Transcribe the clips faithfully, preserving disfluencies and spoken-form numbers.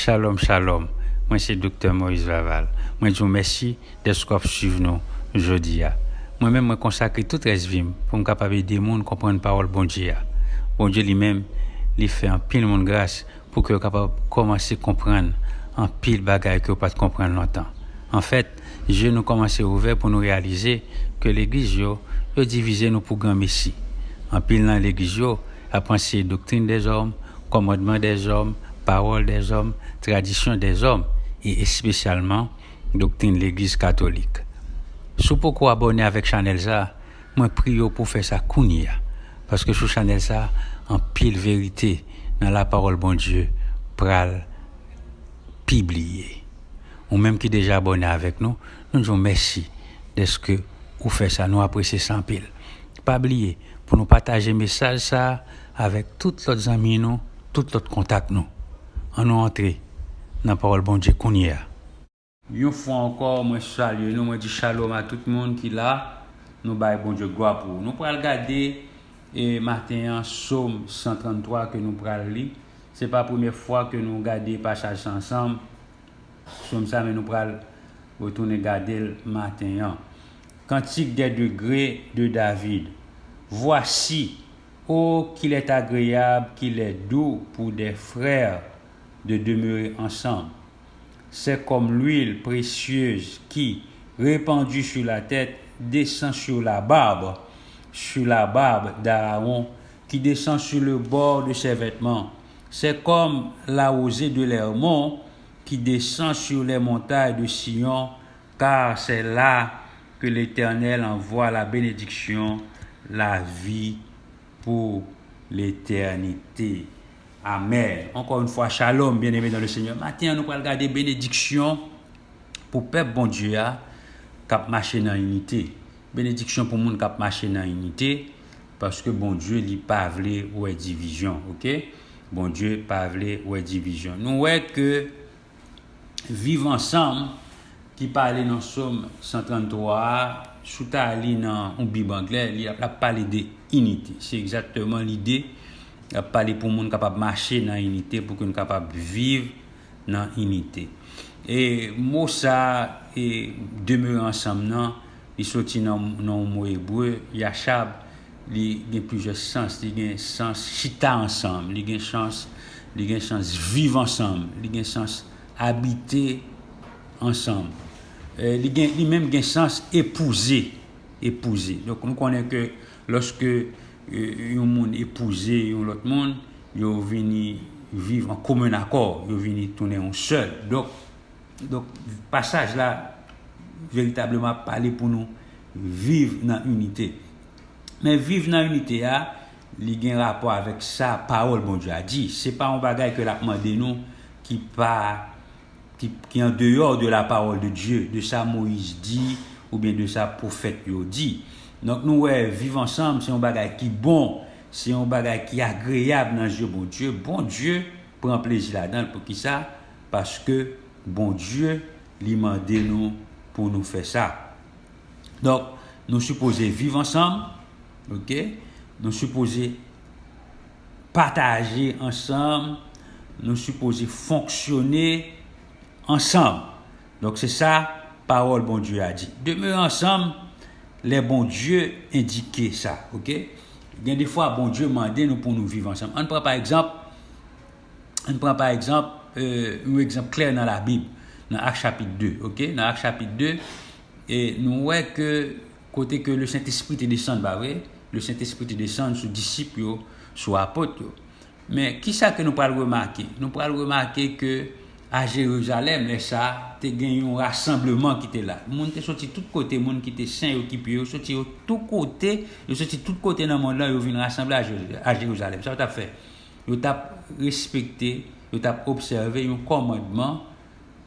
Shalom, shalom. Mwen se Doktè Moïse Vaval. Mwen di w mèsi dèske w ap swiv nou jodi a. Mwen menm, mwen konsakre tout rès vi m pou m kapab ede moun konprann pawòl Bondye a. Bondye li menm, li fè anpil moun gras pou ke yo kapab kòmanse konprann anpil bagay ke yo pa t konprann lontan. Anfèt, je nou kòmanse ouvè pou nou reyalize ke legliz yo, yo divize nou pou granmesi. Anpil nan legliz yo ap anseye doktrin dèzòm, kòmandman dèzòm, pawòl dèzòm, tradisyon dèzòm, e espesyalman doktrin legliz katolik. Si w poko abòne avèk chanèl sa a, mwen priye w pou w fè sa kounye a, paske sou chanèl sa a, anpil verite nan lapawòl Bondye pral pibliye. Ou menm ki deja abòne avèk nou, nou di w mèsi dèske ou fè sa, nou apresye sa anpil. Pa bliye pou nou pataje mesaj sa a avèk tout lòt zanmi nou, tout lòt kontak nou. Ann nou antre nan pawòl Bondye kounye a. Yon fwa ankò, mwen salye nou, mwen di shalom a tout moun ki la. Nou bay Bondye glwa pou ou. Nou pral gade, e, maten an, Sòm san tranntwa ke nou pral li. Se pa premyè fwa ke nou gade pasaj sa ansanm. Sòm sa, men nou pral retounen gade l maten an. Cantique des degrés de David. Voici, oh, qu'il est agréable, qu'il est doux pour des frères de demeurer ensemble. C'est comme l'huile précieuse qui, répandue sur la tête, descend sur la barbe, sur la barbe d'Aaron, qui descend sur le bord de ses vêtements. C'est comme la rosée de l'Hermon qui descend sur les montagnes de Sion, car c'est là que l'Éternel envoie la bénédiction, la vie pour l'éternité. Amen. Encore une fois, shalom, bien-aimé dans le Seigneur. Maten an, nou pral gade benediksyon pou pèp Bondye a k ap mache nan inite. Benediksyon pou moun k ap mache nan inite, paske Bondye, li pa vle wè divizyon, oke? Bondye pa vle wè divizyon. Nou wè ke viv ansanm ki pale nan Sòm san tranntwa a, si w ta li nan yon Bib anglè, li ap, l ap pale de inite. Se egzakteman lide. L ap pale pou moun kapab mache nan inite, pou ke nou kapab viv nan inite. E mo sa a, e, demere ansanm nan, li soti nan, nan yon mo ebre, yachab, li gen plizyè sans, li gen sans chita ansanm, li gen sans, li gen sans viv ansanm, li gen sans abite ansanm. E, li gen, li menm gen sans epouze, epouze. Donk, nou konnen ke lòske, e, yon moun epouze yon lòt moun, yo vini viv an komen akò, yo vini tounen yon sèl. Donk, donk, pasaj la veritableman ap pale pou nou viv nan inite. Men viv nan inite a, li gen rapò avèk sa pawòl Bondye a di. Se pa yon bagay ke l ap mande nou ki pa, ki, ki an deyò de la parole de Dieu, de sa Moyiz di, oubyen de sa pwofèt yo di. Donk, nou wè, viv ansanm, se yon bagay ki bon, se yon bagay ki agreyab nan zye Bondye. Bondye pran plezi ladan l. Poukisa? Paske Bondye, li mande nou pou nou fè sa. Donk, nou sipoze viv ansanm, oke? Nou sipoze pataje ansanm, nou sipoze fonksyone ansanm. Donk, se sa pawòl Bondye a di. Demere ansanm, lè Bondye endike sa, oke? Gen de fwa, Bondye mande nou pou nou viv ansanm. Ann pran pa egzanp, ann pran pa egzanp, e, yon egzanp klè nan Labib, nan Ak chapit de, oke? Nan Ak chapit de, e nou wè ke kote ke Lesentespri te desann, pa vre? Lesentespri te desann sou disip yo, sou apot yo. Men, kisa ke nou pral remake? Nou pral remake ke a Jerizalèm, lè sa a, te gen yon rasanbleman ki te la. Moun te soti tout kote, moun ki te sen yo, ki pye yo, soti yo tout kote, yo soti tout kote nan mond lan, yo vin rasanble a Jeri-, a Jerizalèm. Sa yo t ap fè? Yo t ap respekte, yo t ap obsève yon kòmandman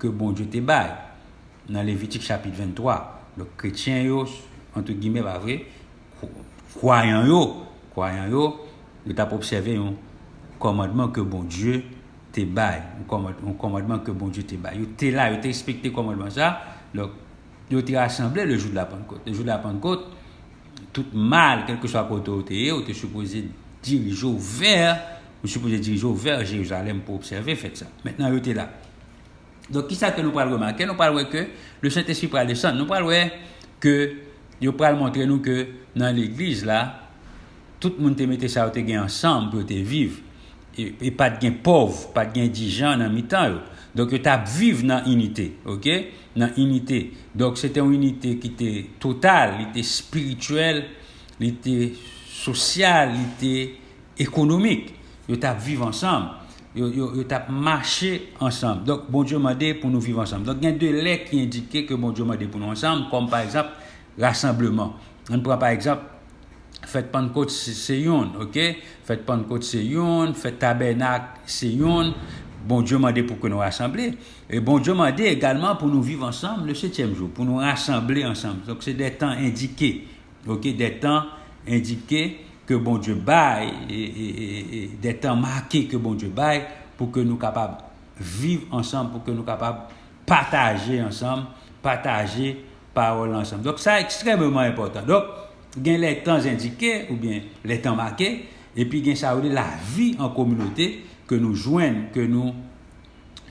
ke Bondye te bay nan Levitik chapit venntwa. Donk, kretyen yo, antre gimè, pa vre, kwayan yo, kwayan yo, yo t ap obsève yon kòmandman ke Bondye te bay, yon kòmand-, yon kòmandman ke Bondye te bay. Yo te la, yo te respekte kòmandman sa. Donk, yo te rasanble le jou de la Pannkot. Le jou de la Pannkot, tout mal, kèlkeswa kote w te ye, ou te sipoze dirije w vè, ou sipoze dirije w vè Jerizalèm pou obsève fèt sa. Mentnan, yo te la. Donk, kisa ke nou pral remake? Nou pral wè ke le Sentespri pral desann. Nou pral wè ke yo pral montre nou ke nan legliz la, tout moun te mete sa yo te gen ansanm pou yo te viv. E, e pa t gen pòv, pa t gen endijan nan mitan yo. Donk, yo t ap viv nan inite, oke? Nan inite. Donk, se te yon inite ki te total, li te espirityèl, li te sosyal, li te ekonomik. Yo t ap viv ansanm. Yo, yo, yo t ap mache ansanm. Donk, Bondye mande pou nou viv ansanm. Donk, gen de lè ki endike ke Bondye mande pou nou ansanm, kòm pa egzanp, rasanbleman. Ann pran pa egzanp, fèt Pannkot se, se youn, oke? Fèt Pannkot se youn, fèt Tabènak se youn. Bondye mande pou ke nou rasanble. E Bondye mande egalman pou nou viv ansanm le setyèm jou, pou nou rasanble ansanm. Donk, se de tan endike, oke? De tan endike ke Bondye bay, e, e, e, e de tan make ke Bondye bay pou ke nou kapab viv ansanm, pou ke nou kapab pataje ansanm, pataje pawòl ansanm. Donk, sa ekstrèmeman enpòtan. Donk, gen lè tan endike oubyen lè tan make, epi gen sa yo rele lavi an kominote ke nou jwenn, ke nou,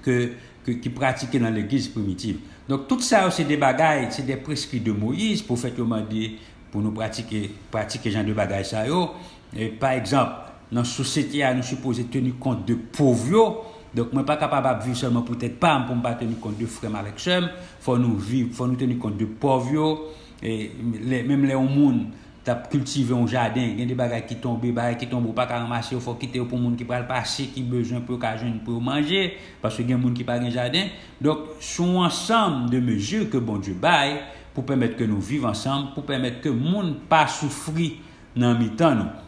ke, ke, ki pratike nan legliz primitiv. Donk, tout sa yo se de bagay, se de preskri de Moyiz, pwofèt yo mande pou nou pratike, pratike jan de bagay sa yo. E, pa egzanp, nan sosyete a, nou sipoze teni kont de pòv yo. Donk, mwen pa kapab ap viv sèlman pou tèt pa m, pou m pa teni kont de frè m avèk sè m. Fò nou viv, fò nou teni kont de pòv yo. E, lè, menm lè yon moun t ap kiltive yon jaden, gen de bagay ki tonbe, bagay ki tonbe, ou pa ka ranmase yo, fò kite yo pou moun ki pral pase, ki bezwen pou yo ka jwenn pou yo manje, paske gen moun ki pa gen jaden. Donk, se yon ansanm de mezi ke Bondye bay pou pèmèt ke nou viv ansanm, pou pèmèt ke moun pa soufri nan mitan nou.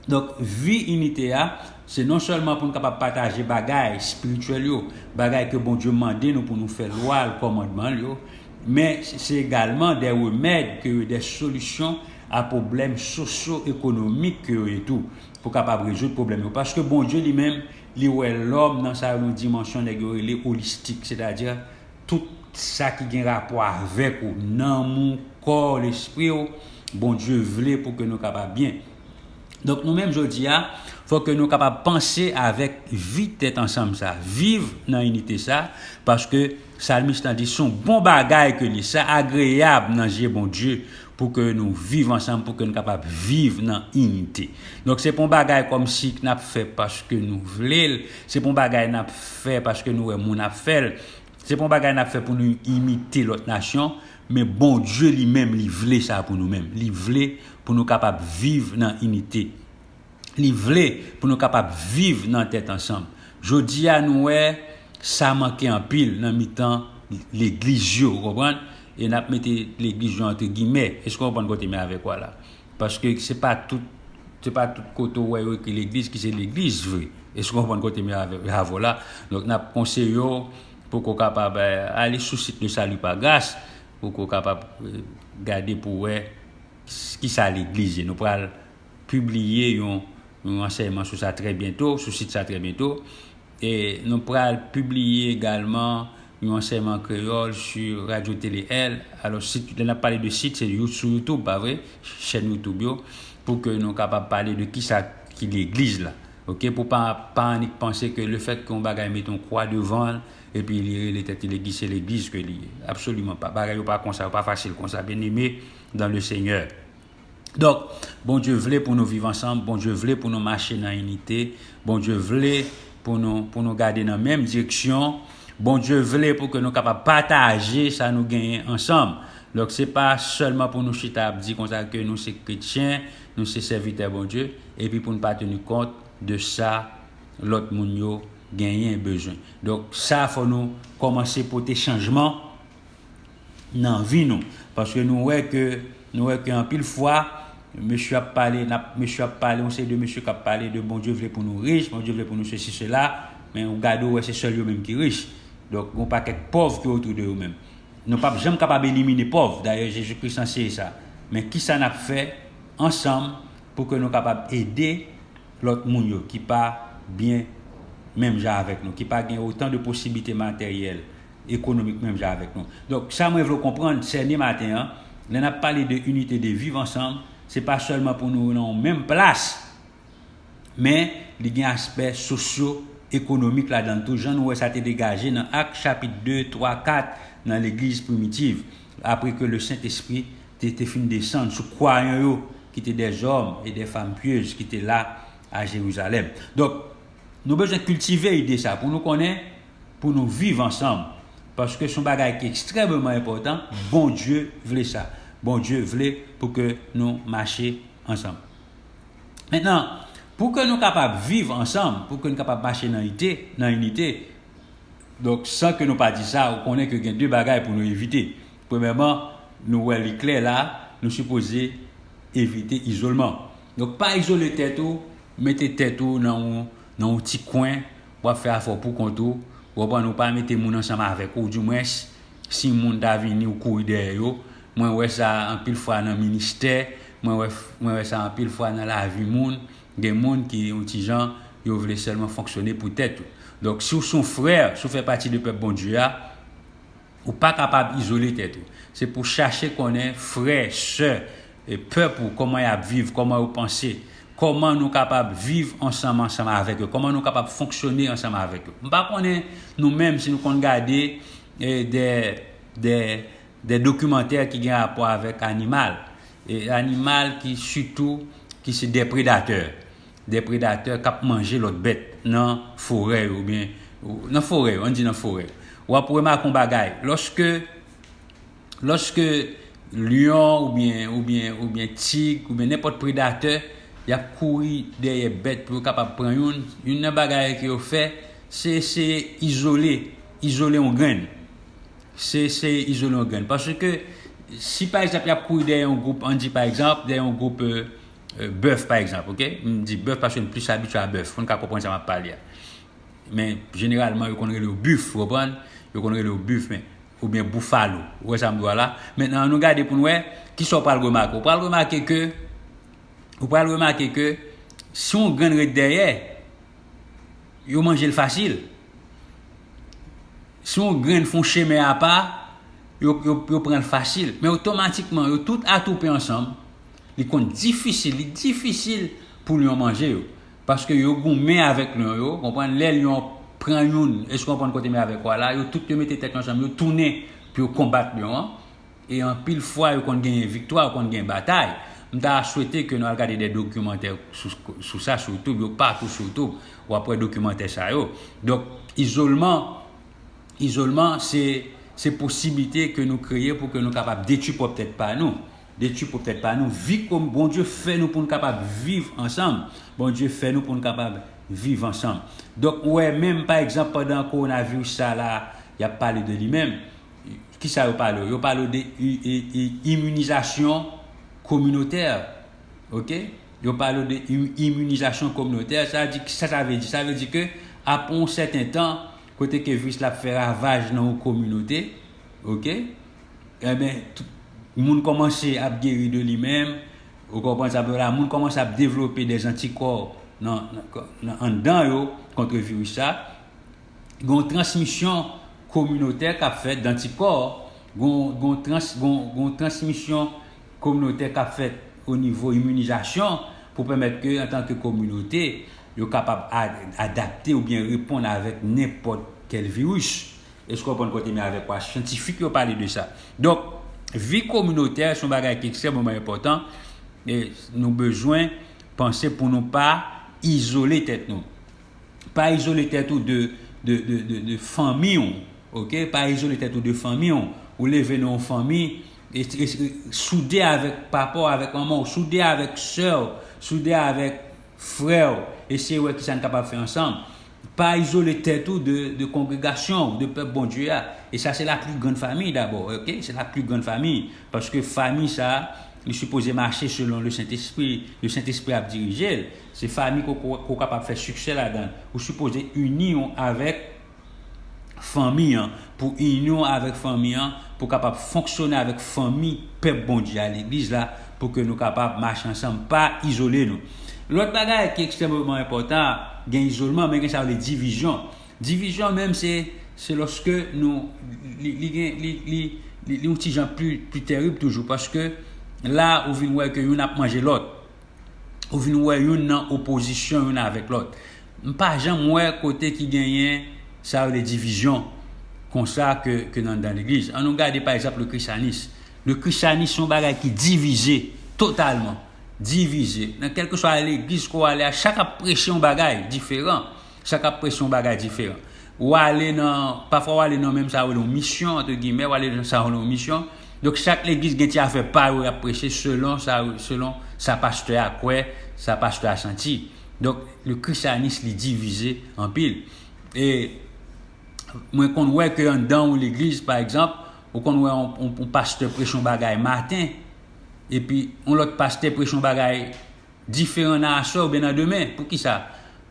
Donk, vi inite a, se non sèlman pou nou kapab pataje bagay espirityèl yo, bagay ke Bondye mande nou pou nou fè lwa l, kòmandman l yo, men se egalman de remèd ke yo, de solisyon a pwoblèm sosyo-ekonomik ke yo ye tou, pou kapab rezoud pwoblèm yo. Paske Bondye li menm, li wè lòm nan sa yo nan dimansyon nèg yo rele olistik, sètadi tout sa ki gen rapò avèk ou, nanm ou, kò w, lespri w, Bondye vle pou ke nou kapab byen. Donk, nou menm jodi a, fò ke nou kapab panse avèk vi tèt ansanm sa, viv nan inite sa, paske salmis lan di, se yon bon bagay ke li, sa agreyab nan zye Bondye, pou ke nou viv ansanm, pou ke nou kapab viv nan inite. Donk, se pa yon bagay kòmsi n ap fè paske nou vle l, se pa yon bagay n ap fè paske nou wè moun ap fè l, se pa yon bagay n ap fè pou nou imite lòt nasyon, men Bondye li menm, li vle sa pou nou menm. Li vle pou nou kapab viv nan inite. Li vle pou nou kapab viv nan tèt ansanm. Jodi a, nou wè sa manke anpil nan mitan legliz yo, ou konprann? E n ap mete legliz yo antre gimè. Èske w konprann kote m ye avèk w la? Paske se pa tout, se pa tout kote w wè yo ekri legliz ki se legliz vre. Èske w konprann kote m ye avè, avè w la? Donk, n ap konseye w pou ke w kapab, eh, ale sou sit Le Salut par Grâce, pou ke w kapab, eh, gade pou w wè s-, kisa legliz ye. Nou pral pibliye yon, yon ansèyman sou sa trè byento, sou sit sa trè byento. E nou pral pibliye egalman yon ansèyman kreyòl sou Radyo Tele L. Alò, sit, lè n ap pale de sit, se You-, sou YouTube, pa vre? Chèn YouTube yo, pou ke nou kapab pale de kisa ki legliz la. Oke? Pou pa, pa annik panse ke lefètke yon bagay mete yon kwa devan l, epi li rele tèt li legliz, se legliz ke li ye. Absoliman pa. Bagay yo pa konsa, yo pa fasil konsa. Bien-aimé dans le Seigneur. Donk, Bondye vle pou nou viv ansanm, Bondye vle pou nou mache nan inite, Bondye vle pou nou, pou nou gade nan menm direksyon, Bondye vle pou ke nou kapab pataje sa nou genyen ansanm. Donk, se pa sèlman pou nou chita ap di konsa ke nou se kretyen, nou se sèvitè Bondye, epi pou nou pa teni kont de sa lòt moun yo genyen bezwen. Donk, sa fò nou kòmanse pote chanjman nan vi nou. Paske nou wè ke, nou wè ke anpil fwa, mesye ap pale, n ap, mesye ap pale, yon seri de mesye k ap pale de Bondye vle pou nou rich, Bondye vle pou nou sesi, sela, men ou gade, ou wè se sèl yo menm ki rich. Donk, gon pakèt pòv ki otou de yo menm. Nou p ap janm kapab elimine pòv. Dayè, Jezikri anseye sa. Men kisa n ap fè ansanm pou ke nou kapab ede lòt moun yo ki pa byen menm jan avèk nou, ki pa gen otan de posiblite materyèl, ekonomik menm jan avèk nou. Donk, sa mwen vle w konprann, sène maten an, lè n ap pale de inite, de viv ansanm, se pa sèlman pou nou nan yon menm plas, men li gen aspè sosyo, ekonomik ladan l tou, jan nou wè sa te degaje nan Ak chapit de, twa, kat nan legliz primitiv, apre ke Lesentespri te, te fin desann sou kwayan yo, ki te dèzòm e dè fanm pyez ki te la a Jerizalèm. Donk, nou bezwen kiltive ide sa pou nou konnen, pou nou viv ansanm. Paske se yon bagay ki ekstrèmeman enpòtan. Bondye vle sa. Bondye vle pou ke nou mache ansanm. Mentnan, pou ke nou kapab viv ansanm, pou ke nou kapab mache nan ite, nan inite, donk, san ke nou pa di sa, ou konnen ke gen de bagay pou nou evite. Premyèman, nou wè li klè la, nou sipoze evite izolman. Donk, pa izole tèt ou, mete tèt ou nan yon, nan yon ti kwen, w ap fè afè w pou kont ou, w konprann, ou pa mete moun ansanm avèk ou, dimwens, si moun ta vini, ou kouri dèyè yo. Mwen wè sa anpil fwa nan ministè, mwen wè, mwen wè sa anpil fwa nan lavi moun. Gen moun ki yon ti jan, yo vle sèlman fonksyone pou tèt yo. Donk, si w se yon frè, si w fè pati de pèp Bondye a, ou pa kapab izole tèt ou. Se pou chache konnen frè, sè, e pèp ou, kòman y ap viv, kòman yo panse, kòman nou kapab viv ansanm, ansanm avèk yo, kòman nou kapab fonksyone ansanm avèk yo. M pa konnen nou menm si nou konn gade, e, de, de, de dokimantè ki gen rapò avèk animal. E animal ki sitou, ki se de predatè. De predatè k ap manje lòt bèt nan forè yo, oubyen, nan forè yo, ann di nan forè yo. W ap remake yon bagay, lòske, lòske lyon oubyen, oubyen, oubyen tig, oubyen nenpòt predatè, y ap kouri dèyè bèt pou yo kapab pran youn, youn nan bagay ke yo fè, se eseye izole, izole yon grenn. Se, se izole yon grenn. Paske, si pa egzanp, y ap kouri dèyè yon gwoup, ann di pa egzanp, dèyè yon gwoup, e, e, bèf, pa egzanp, oke? M di bèf paske m plis abitye a bèf, pou n ka konprann sa m ap pale a. Men, jeneralman, yo konn rele yo bif, ou konprann? Yo konn rele yo bif, men, oubyen boufalo. Ou wè sa m di w la? Mentnan, ann nou gade pou n wè, kisa w pral remake. Ou pral remake ke, ou pral remake ke, si yon grenn ret dèyè, yo manje l fasil. Si yon grenn fè yon chemen apa, yo, yo, yo pran l fasil. Men otomatikman, yo tout atwoupe ansanm. Li konn difisil, li difisil pou lyon manje yo. Paske yo goumen avèk lyon yo, konprann? Lè lyon pran youn, èske w konprann kote m ye avèk ou a la, yo tout yo mete tèt yo ansanm, yo tounen pou yo konbat lyon an. E anpil fwa, yo konn genyen viktwa, yo konn genyen batay. M ta swete ke nou al gade de dokimantè sou, sou sa, sou YouTube, yo patou sou YouTube, w ap wè dokimantè sa yo. Donk, izolman, izolman, se, se posiblite ke nou kreye pou ke nou kapab detwi pwòp tèt pa nou. Detwi pwòp tèt pa nou. Vi kòm Bondye fè nou pou n kapab viv ansanm. Bondye fè nou pou n kapab viv ansanm. Donk, ou wè, menm, pa egzanp, pandan kowonaviris sa la, y ap pale de li menm, kisa yo pale w? Yo pale w de i-, i-, i-, iminizasyon kominotè. Oke? Yo pale w de i-, iminizasyon kominotè. Sa di, sa sa vle di? Sa vle di ke apre yon sèten tan, kote ke viris la ap fè ravaj nan yon kominote, oke? Enben, tout moun kòmanse ap geri de li menm, ou konprann sa m vle la, moun kòmanse ap devlope de antikò nan, nan, nan anndan yo kont viris sa. Gen yon transmisyon kominotè k ap fèt, dantikò, gen yon, gen yon trans-, gen yon, gen yon transmisyon kominotè k ap fèt o nivo iminizasyon pou pèmèt ke, antanke kominote, yo kapab a-, adapte oubyen reponn avèk nenpòt kèl viris. Èske w konprann kote m ye avèk ou a? Syantifik yo pale de sa. Donk, vi kominotè se yon bagay ki ekstrèmeman enpòtan, e nou bezwen panse pou nou pa izole tèt nou. Pa izole tèt ou de, de, de, de, de fanmi w, oke? Pa izole tèt ou de fanmi w. Ou leve nan yon fanmi, e, e, e, soude avèk papa w, avèk manman w, soude avèk sè w, soude avèk frè w. Eseye wè kisa n kapab fè ansanm. Pa izole tèt ou de, de kongregasyon w, de pèp Bondye a. E sa se la pli grann fanmi dabò, oke? Se la pli grann fanmi. Paske fanmi sa, li sipoze mache selon Lesentespri. Lesentespri ap dirije l. Se fanmi ke w, ke w, ke w kapab fè siksè ladan l. Ou sipoze ini w avèk fanmi an, pou ini w avèk fanmi an, pou kapab fonksyone avèk fanmi pèp Bondye a, legliz la, pou ke nou kapab mache ansanm, pa izole nou. Lòt bagay ki ekstrèmeman enpòtan, gen izolman, men gen sa yo rele divizyon. Divizyon menm, se, se lòske nou, li, li gen, li, li, li, li yon ti jan pli, pli terib toujou, paske la, ou vin wè ke youn ap manje lòt. Ou vin wè youn nan opozisyon youn avèk lòt. M pa janm wè kote ki genyen sa yo le divizyon konsa ke, ke nan, nan legliz. An nou gade pa egzanp le krisyanis. Le krisyanis se yon bagay ki divize totalman. Divize. Nan kèlkeswa legliz ke w ale a, chak ap preche yon bagay diferan. Chak ap preche yon bagay diferan. Ou ale nan, pafwa ou ale nan menm sa yo rele yon misyon, antre gimè, ou ale nan sa yo rele yon misyon. Donk chak legliz gen ti afè pa yo y ap preche selon sa, selon sa pastè a kwè, sa pastè a santi. Donk le krisyanis li divize anpil. E mwen konn wè ke anndan yon legliz pa egzanp, ou konn wè yon, yon, yon pastè preche yon bagay maten, epi yon lòt pastè preche yon bagay diferan nan aswè oubyen nan demen. Poukisa?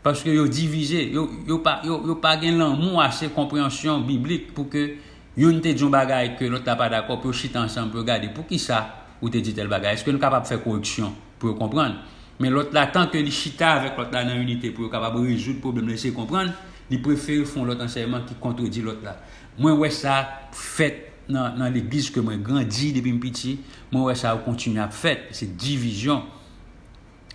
Paske yo divize, yo, yo, pa, yo, yo pa gen lanmou ase, konpreyansyon biblik pou ke youn te di yon bagay ke lòt la pa dakò, pou yo chita ansanm, pou yo gade poukisa ou te di tèl bagay. Èske nou kapab fè koreksyon pou yo konprann? Men lòt la, tan ke li chita avèk lòt la nan inite pou yo kapab rezoud pwoblèm nan, eseye konprann, li prefere fè yon lòt ansèyman ki kontredi lòt la. Mwen wè sa fèt nan, nan legliz ke mwen grandi depi m piti, mwen wè sa yo kontinye ap fèt, se divizyon.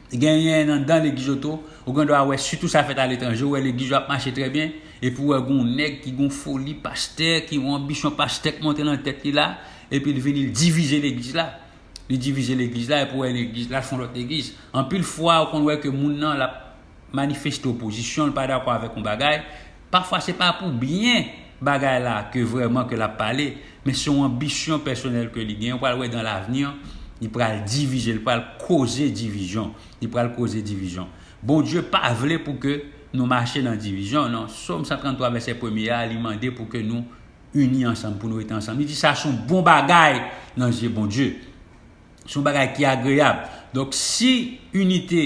Genyen anndan legliz yo tou, ou gen dwa wè sitou sa fèt aletranje, ou wè legliz yo ap mache trè byen, epi ou wè gen yon nèg ki gen yon foli pastè, ki gen yon anbisyon pastè k monte nan tèt li la, epi l vini l divize legliz la. Li divize legliz la, epi ou wè legliz la fè yon lòt legliz. Anpil fwa, ou konn wè ke moun nan l ap manifeste opozisyon, li pa dakò avèk yon bagay. Pafwa se pa pou byen bagay la ke vrèman ke l ap pale, men se yon anbisyon pèsonèl ke li gen. Ou pral wè dan lavni, li pral divize, li pral koze divizyon. Li pral koze divizyon. Bondye pa vle pou ke nou mache nan divizyon, non. Sòm san tranntwa vèsè premye a, li mande pou ke nou ini ansanm, pou nou rete ansanm. Li di sa se yon bon bagay nan zye Bondye. Se yon bagay ki agreyab. Donk si inite,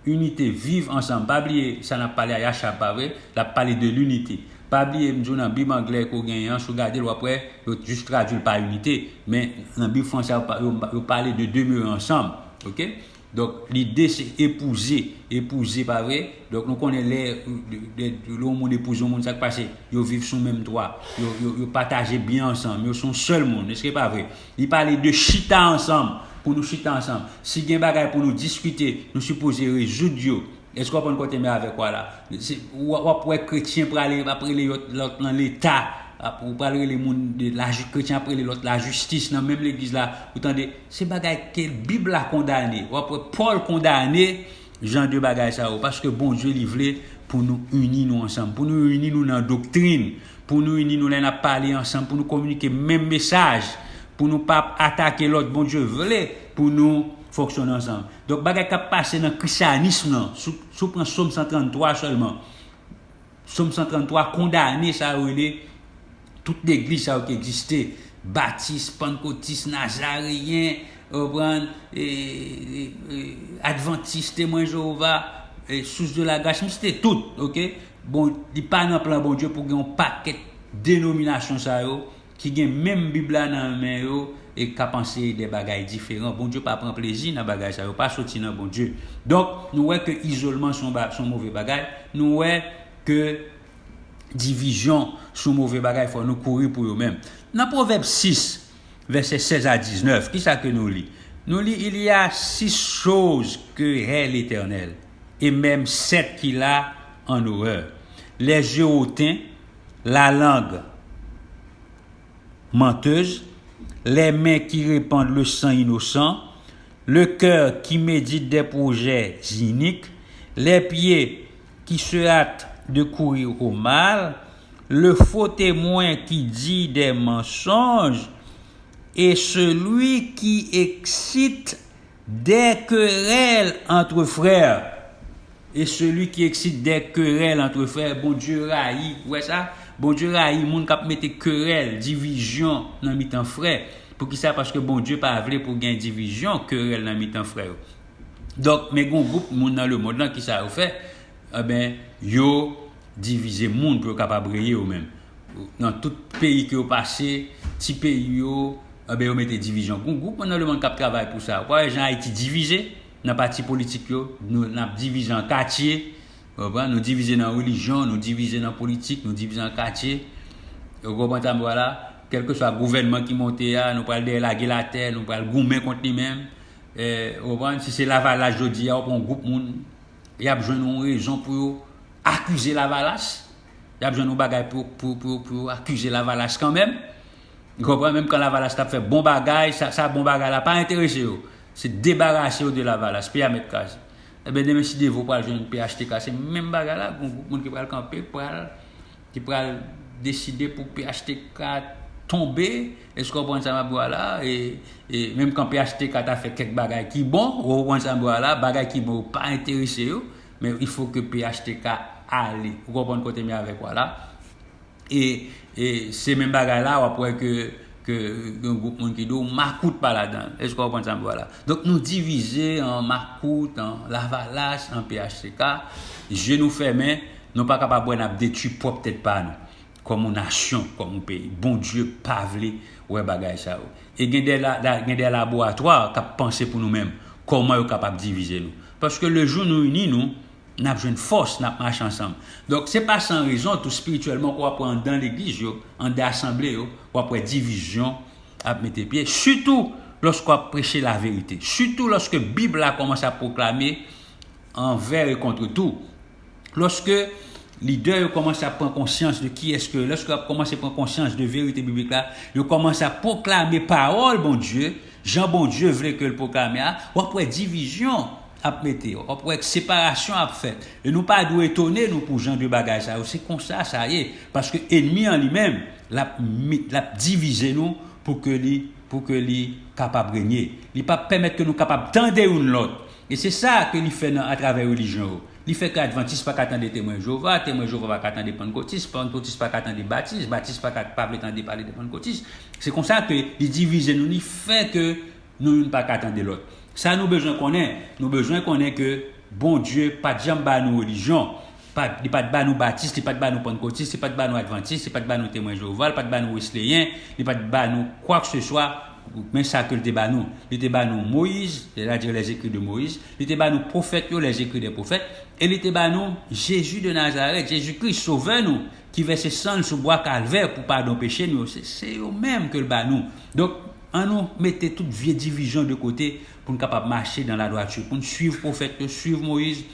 inite, viv ansanm, pa bliye sa n ap pale a Yachab, pa vre? L ap pale de linite. Pa bliye, m di w nan Bib anglè ke w genyen an, si w gade l, w ap wè, yo jis tradui l pa inite. Men nan Bib fransè a, yo, pa- yo, yo pale de demeurer ensemble. Oke? Donk, lide se epouze, epouze, pa vre? Donk, nou konnen lè, lè, lè yon moun epouze yon moun, sa k pase? Yo viv sou menm twa. Yo, yo, yo pataje byen ansanm. Yo se yon sèl moun. Èske pa vre? Li pale de chita ansanm, pou nou chita ansanm. Si gen bagay pou nou diskite, nou sipoze rezoud yo. Èske w konprann kote m ye avèk w la? Se, w, w ap wè kretyen prale, ap rele lòt, lòt nan leta, ap, ou pral rele moun de lajis-, kretyen ap rele lòt lajistis nan menm legliz la. Ou tande, se bagay ke Bib la kondane. W ap wè Pòl kondane jan de bagay sa yo, paske Bondye li vle pou nou ini nou ansanm, pou nou ini nou nan doktrin, pou nou ini nou lè n ap pale ansanm, pou nou kominike menm mesaj, pou nou pa atake lòt. Bondye vle pou nou fonksyone ansanm. Donk, bagay k ap pase nan krisyanis lan, si w, si w pran Sòm san tranntwa sèlman, Sòm san tranntwa kondane sa yo rele tout legliz sa yo ki egziste, batis, pannkotis, nazareyen, ou konprann, e, e, e, advantis, temwen Jewova, e, sous de la gras, m site tout, oke? Bon, li pa nan plan Bondye pou gen yon pakèt denominasyon sa yo ki gen menm Bib la nan men yo e k ap anseye de bagay diferan. Bondye pa pran plezi nan bagay sa yo, pa soti nan Bondye. Donk, nou wè ke izolman se yon ba- se yon move bagay. Nou wè ke divizyon se yon move bagay, fò nou kouri pou yo menm. Nan Pwovèb sis, vèsè sèz a diznèf, kisa ke nou li? Nou li, il y a six choses que hait l'Éternel, et même sept qu'il a en horreur. Les yeux hautains, la langue menteuse, les mains qui répandent le sang innocent, le cœur qui médite des projets iniques, les pieds qui se hâtent de courir au mal, le faux témoin qui dit des mensonges, et celui qui excite des querelles entre frères. Et celui qui excite des querelles entre frères, Bondye rayi. Ou wè sa? Bondye rayi moun k ap mete kerèl, divizyon nan mitan frè. Poukisa? Paske Bondye pa vle pou gen divizyon, kerèl nan mitan frè yo. Donk, men gen yon gwoup moun nan lemonn lan, kisa yo fè? Enben, yo divize moun pou yo kapab reye yo menm. Nan tout peyi ke yo pase, ti peyi yo, enben, yo mete divizyon. Gen gwoup moun nan lemonn k ap travay pou sa. Ou pa wè jan Ayiti divize nan pati politik yo, nou, n ap divize an katye, ou konprann? Nou divize nan relijyon, nou divize nan politik, nou divize an katye. Ou konprann sa m di w la? Kèlkeswa gouvènman ki monte a, nou pral dèyè lage l atè, nou pral goumen kont li menm. E, ou konprann? Si se Lavalas jodi a, ou pran yon gwoup moun, y ap jwenn yon rezon pou yo akize Lavalas. Y ap jwenn yon bagay pou, pou, pou, pou akize Lavalas kanmenm. Ou konprann? Menm kan Lavalas t ap fè bon bagay, sa, sa bon bagay la pa enterese yo. Se debarase yo de Lavalas, peyi a mèt kraze. Ebyen, demen, si Devo pral jwenn P H T K, se menm bagay la, gon gwoup moun ki pral kanpe, pral, ki pral deside pou P H T K tonbe. Èske w konprann sa m ap di w la? E, e menm kan P H T K ta fè kèk bagay ki bon, ou konprann sa m ap di w la, bagay ki bon yo pa enterese yo, men il faut que P H T K ale. Ou konprann kote m ye avèk w la? E, e se menm bagay la, w ap wè ke, ke gen gwoup moun ki di w makout pa ladan l. Èske w konprann sa m di w la? Donk, nou divize an makout, an Lavalas, an P H T K. Je nou fèmen, nou pa kapab wè n ap detwi pwòp tèt pa nou. Kòm yon nasyon, kòm yon peyi. Bondye pa vle wè bagay sa yo. E gen de, la, la, gen de laboratwa k ap panse pou nou menm. Kòman yo kapab divize nou? Paske le jou nou ini nou, n ap jwenn fòs, n ap mache ansanm. Donk, se pa san rezon tou, espirityèlman, ke w ap wè anndan legliz yo, anndan asanble yo, w ap wè divizyon ap mete pye, sitou lòske w ap preche laverite, sitou lòske Bib la kòmanse ap pwoklame anvè e kont tou. Lòske lidè yo kòmanse ap pran konsyans de kiyès ke, lòske y ap kòmanse pran konsyans de verite biblik la, yo kòmanse ap pwoklame pawòl Bondye, jan Bondye vle ke l pwoklame a, w ap wè divizyon ap mete, w ap wè separasyon ap fèt. E nou pa dwe etone nou pou jan de bagay sa yo. Se konsa sa ye. Paske enmi an li menm, l ap, met- l ap divize nou pou ke li, pou ke li kapab renye. Li p ap pèmèt ke nou kapab tande youn lòt. E se sa ke li fè nan, atravè relijyon yo. Li fè ke Advantis pa ka tande Temwen Jewova, Temwen Jewova pa ka tande Pannkotis, Pannkotis pa ka tande Batis, Batis pa ka, pa vle tande pale de Pannkotis. Se konsa ke li divize nou, li fè ke nou youn pa ka tande lòt. Sa nou bezwen konnen, nou bezwen konnen ke Bondye pa t janm ba nou relijyon. Pa, li pa t ba nou batis, li pa t ba nou pannkotis, li pa t ba nou advantis, li pa t ba nou temwen Jewova, li pa t ba nou wesleyen, li pa t ba nou kwakseswa, men sa ke l te ba nou. Li te ba nou Moyiz, sètadi les écrits de Moïse, li te ba nou pwofèt yo, les écrits des prophètes, e li te ba nou Jezi de Nazarèt, Jezi Kris, Sovè nou, ki vèse san l sou bwa Kalvè pou padon peche nou yo. Se, se yo menm ke l ba nou. Donk, ann nou mete tout vye divizyon de kote pou n kapab mache dan ladwati, pou n swiv pwofèt yo, swiv Moyiz,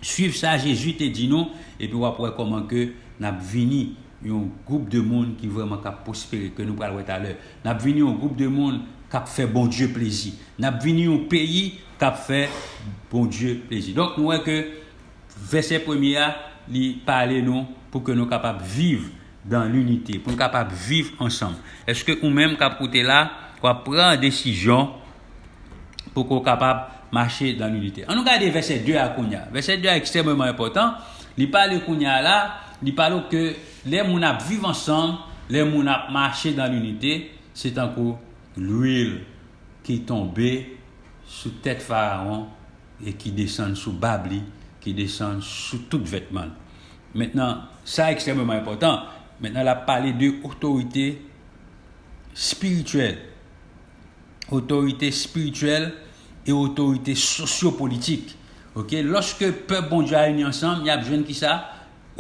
swiv sa Jezi te di nou, epi w ap wè kòman ke n ap vini yon gwoup de moun ki vrèman k ap pwospere, ke nou pral wè talè. N ap vini yon gwoup de moun k ap fè Bondye plezi. N ap vini yon peyi k ap fè Bondye plezi. Donk, nou wè ke vèsè premye a, li pale nou pou ke nou kapab viv dans l'unité, pou nou kapab viv ansanm. Èske ou menm k ap koute la, w ap pran desizyon pou ke w kapab mache dans l'unité? Ann nou gade vèsè de a kounye a. Vèsè de a ekstrèmeman enpòtan. Li pale kounye a la, li pale ke lè moun ap viv ansanm, lè moun ap mache dans l'unité, se tankou lwil ki tonbe sou tèt Farawon e ki desann sou bab li, ki desann sou tout vètman l. Mentnan, sa ekstrèmeman enpòtan. Mentnan, l ap pale de otorite espirityèl. Otorite espirityèl e otorite sosyopolitik. Oke? Lòske pèp Bondye a ini ansanm, y ap jwenn kisa?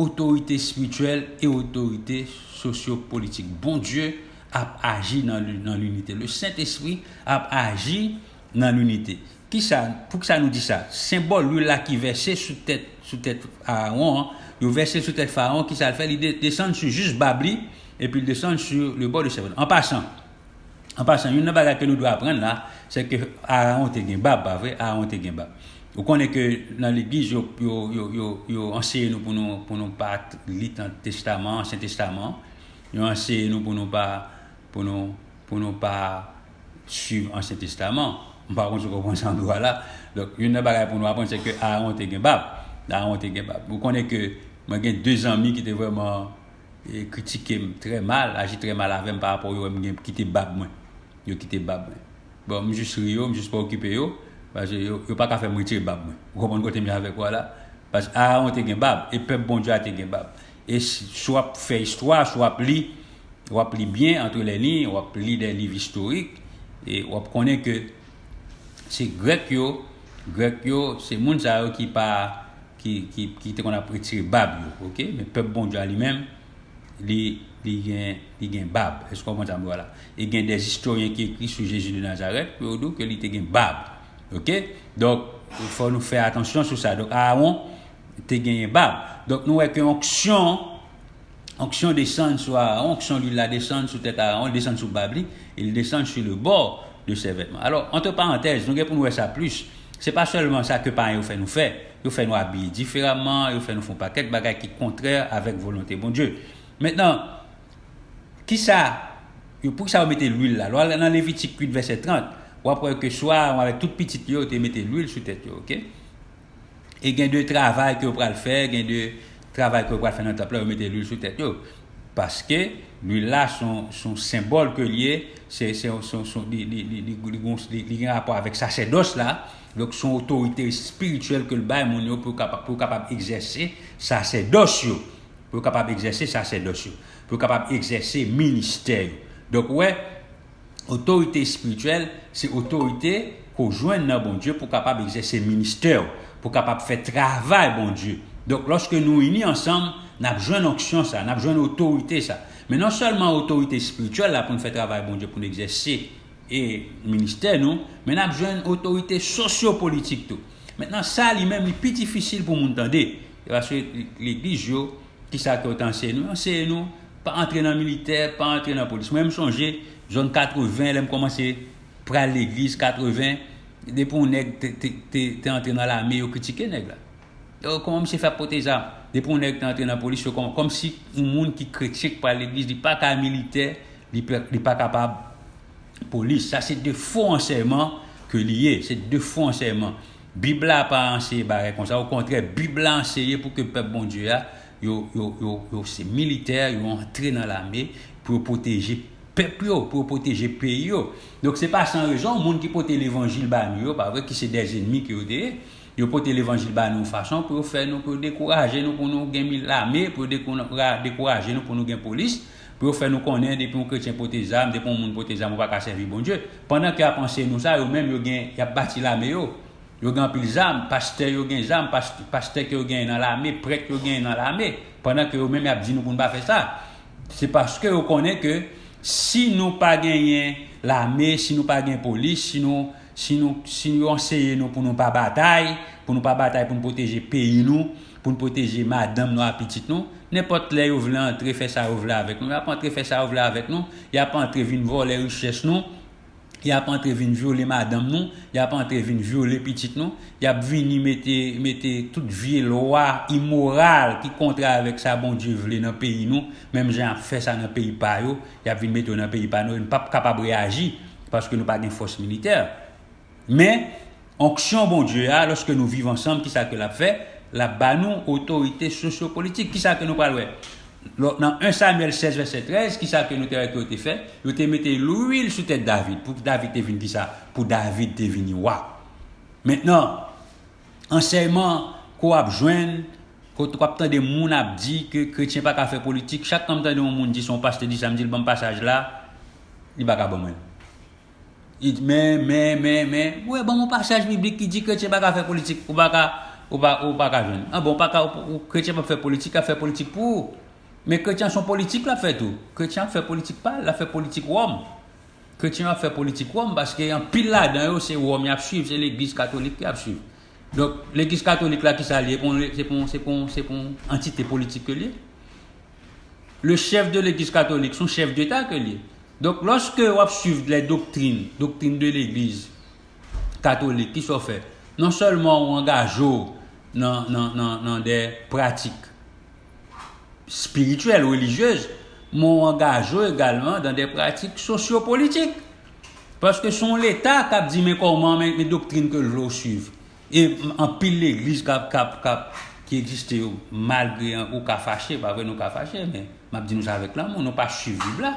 Otorite espirityèl e otorite sosyopolitik. Bondye ap aji nan, nan linite. Le Sentespri ap aji nan linite. Kisa, poukisa nou di sa? Senbòl lwil la ki vèse sou tèt, sou tèt Arawon an, yo vèse sou tèt Farawon, kisa l fè? Li de-, desann sou jis bab li, epi l desann sou le bò de sèvo l. An pasan, an pasan, youn nan bagay ke nou dwe aprann la, se ke Arawon te gen bab, pa vre? Arawon te gen bab. Ou konnen ke nan legliz, yo, yo, yo, yo, yo anseye nou pou nou, pou nou pa t-, li tan testaman, ansyen testaman. Yo anseye nou pou nou pa, pou nou, pou nou pa swiv ansyen testaman. M pa konn si w konprann sa m di w la. Donk, youn nan bagay pou nou aprann, se ke Arawon te gen bab. Arawon te gen bab. Ou konnen ke mwen gen de zanmi ki te vrèman, e, kritike m trè mal, aji trè mal avè m pa rapò yo wè m gen kite bab mwen. Yo kite bab mwen. Bon, m jis ri yo, m jis pa okipe yo, paske yo, yo pa ka fè m retire bab mwen. Ou konprann kote m ye avèk ou a la? Paske Arawon te gen bab, e pèp Bondye a te gen bab. E si, si w ap fè istwa, si w ap li, w ap li byen, entre les lignes, w ap li de liv istorik, e w ap konnen ke se Grèk yo, Grèk yo, se moun sa yo ki pa, ki, ki, ki te konn ap retire bab yo, oke? Men pèp Bondye a li menm, li, li gen, li gen bab. Èske w konprann sa m di w la? E gen de istoryen ki ekri sou Jezi de Nazarèt, pou yo di w ke li te gen bab. Oke? Donk, fò nou fè atansyon sou sa. Donk, Arawon, te genyen bab. Donk, nou wè ke onksyon, onksyon desann sou Arawon, onksyon lwil la desann sou tèt Arawon, li desann sou bab li, e li desann sou le bò de ses vêtements. Alò, antre parantèz, nou gen pou nou wè sa plis. Se pa sèlman sa ke payen yo fè nou fè. Yo fè nou abiye diferaman, yo fè nou fè yon pakèt bagay ki kontrè avèk volonte Bondye. Mentnan, kisa, yo, poukisa yo mete lwil la? Lè w al nan Levitik uit, vèsè trant, w ap wè ke swa avèk tout pitit yo, yo te mete lwil sou tèt yo, oke? E gen de travay ke yo pral fè, gen de travay ke yo pral fè nan tanp la, yo mete lwil sou tèt yo. Paske lwil la se yon, se yon senbòl ke l ye, se, se, se, se, li, li, li, li, li, gon- li, li gen rapò avèk sasèdòs la. Donk, se yon otorite espirityèl ke l bay moun yo pou yo kapab, pou yo kapab egzèse sasèdòs yo. Pou yo kapab egzèse sasèdòs yo. Pou yo kapab egzèse ministè yo. Donk, ou wè, otorite espirityèl, se otorite ke w jwenn nan Bondye pou w kapab egzèse ministè w, pou w kapab fè travay Bondye. Donk, lòske nou ini ansanm, n ap jwenn onksyon sa, n ap jwenn otorite sa. Men non sèlman otorite espirityèl la pou n fè travay Bondye, pou n egzèse e ministè nou, men n ap jwenn otorite sosyopolitik tou. Mentnan, sa li menm, li pi difisil pou moun tande. E paske legliz yo, kisa ke yo te anseye nou? Yo anseye nou, pa antre nan militè, pa antre nan polis. Mwen, m sonje, zòn katreven, lè m kòmanse pral legliz, katreven, depi yon nèg te, te, te, te antre nan lame, yo kritike nèg la. Yo, kòman misye fè ap pote zam? Depi yon nèg te antre nan polis, yo kòm, kòmsi yon moun ki kretyen, ki pral legliz, li pa ka militè, li pa, li pa kapab polis. Sa se de fo ansèyman ke li ye. Se de fo ansèyman. Bib la pa anseye bagay konsa. Okontrè, Bib la anseye pou ke pèp Bondye a, yo, yo, yo, yo se militè, yo antre nan lame pou yo pwoteje pèp yo, pou yo pwoteje peyi yo. Donk, se pa san rezon, moun ki pote levanjil ba nou yo, pa vre, ki se dèzennmi ke yo te ye, yo pote levanjil ba nou yon fason pou yo fè nou, pou yo dekouraje nou, pou nou gen mi- lame, pou yo dekoura- dekouraje nou, pou nou gen polis, pou yo fè nou konnen depi yon kretyen pote zam, depi yon moun pote zam, ou pa ka sèvi Bondye. Pandan ke y ap anseye nou sa, yo menm, yo gen, y ap bati lame yo. Yo gen anpil zam, pastè yo gen zam, pas- pastè ke yo genyen nan lame, prèt yo genyen nan lame. Pandan ke yo menm, y ap di nou pou n pa fè sa. Se paske yo konnen ke si nou pa genyen lame, si nou pa gen polis, si nou, si nou, si yo anseye nou pou nou pa batay, pou nou pa batay, pou nou pwoteje peyi nou, pou nou pwoteje madanm nou ak pitit nou, nenpòt lè yo vle antre fè sa yo vle avèk nou, y ap antre fè sa yo vle avèk nou, y ap antre vin vòlè richès nou, y ap antre vin vyole madanm nou, y ap antre vin vyole pitit nou, y ap vini mete, mete tout vye lwa imoral ki kontrè avèk sa Bondye vle nan peyi nou, menm jan y ap fè sa nan peyi pa yo, y ap vin mete yo nan peyi pa nou, e n p ap kapab reyaji, paske nou pa gen fòs militè. Men, onksyon Bondye a, lòske nou viv ansanm, kisa ke l ap fè? L ap ba nou otorite sosyopolitik. Kisa ke nou pral wè? Lò- Nan en Samyèl sèz, vèsè trèz, kisa ke nou te wè ke yo te fè? Yo te mete lwil sou tèt David. Pou David te vin kisa? Pou David te vini wa. Mentnan, ansèyman ke w ap jwenn, kote w ap tande moun ap di ke kretyen pa ka fè politik, chak kan m tande yon moun di, se yon pastè di sa, m di l ban m pasaj la, li pa ka ban mwen l. Li di, men, men, men, men, ou wè, ban m yon pasaj biblik ki di kretyen pa ka fè politik, ou pa ka, ou pa, ou pa ka jwenn. An bon, pa ka, ou, ou, kretyen p ap fè politik, l ap fè politik pou ou. Men kretyen se yon politik l ap fè tou. Kretyen ap fè politik pa l, l ap fè politik Wòm. Kretyen yo ap fè politik Wòm paske anpil ladan yo se Wòm y ap swiv, se legliz katolik y ap swiv. Donk, legliz katolik la, kisa l ye? Se pou, se pou, se pou, se pou yon antite politik ke l ye. Le chèf de legliz katolik, se yon chèf deta ke l ye. Donk, lòske w ap swiv lè doktrin, doktrin de legliz katolik, kisa w fè? Non sèlman w angaje w nan, nan, nan, nan de pratik espirityèl, relijyez, men w angaje w egalman dan de pratik sosyopolitik. Paske se yon leta k ap di men kòman, men, men doktrin ke l vle w swiv. E anpil legliz k ap, k ap, k ap, ki egziste yo, malgre ou ka fache, pa vre nou ka fache, men m ap di nou sa avèk lanmou, nou pa swiv Bib la.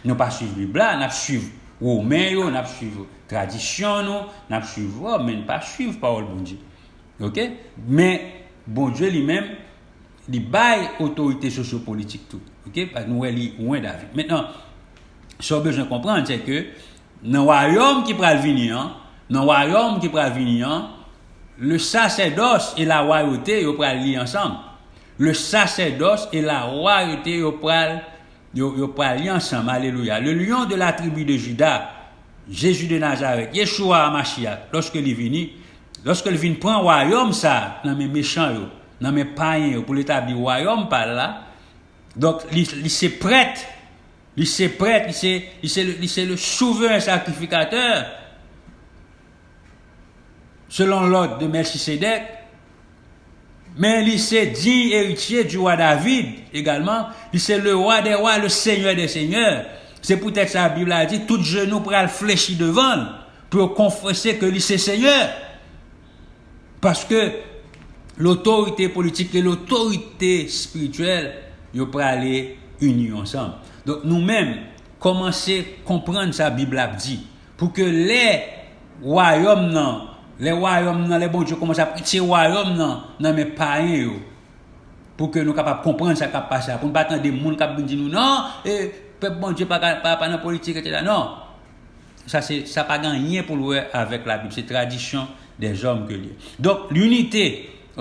Nou pa swiv Bib la, n ap swiv Women yo, n ap swiv tradisyon nou, n ap swiv Wòm, men n pa swiv pawòl Bondye. Oke? Men Bondye li menm, li bay otorite sosyopolitik tou. Oke? Paske nou wè li wen David. Mentnan, sa w bezwen konprann, se ke nan wayòm ki pral vini an, nan wayòm ki pral vini an, le sacerdoce et la royauté, yo pral li ansanm. Le sacerdoce et la royauté, yo pral, yo, yo pral li ansanm. Alelouya. Le lion de la tribu de Juda, Jésus de Nazareth, Yeshua Hamashiach, lòske li vini, lòske l vin pran wayòm sa a nan men mechan yo, nan men payen yo pou l etabli wayòm pa l la. Donk, li, li se prèt. Li se prèt, li se, li se, le, li se le souveren sakrifikatè, selon lòd de Mèlchisedèk. Men li se digne héritier du roi David également. Li se le roi des rois, le seigneur des seigneurs. Se poutèt sa Bib la di, tout jenou pral flechi devan l pou yo konfese ke li se Senyè. Paske lotorite politik e lotorite espirityèl, yo prale ini ansanm. Donk, nou menm, kòmanse konprann sa Bib la ap di. Pou ke lè wayòm nan, lè wayòm nan, lè Bondye kòmanse ap retire wayòm nan nan men payen yo, pou ke nou kapab konprann sa k ap pase a, pou n pa tande moun k ap vin di nou, non, e, pèp Bondye pa, ka- pa, pa nan politik, etsetera. Non. Sa, se, sa pa gen anyen pou l wè avèk Labib. Se tradisyon dèzòm ke l ye. Donk, linite,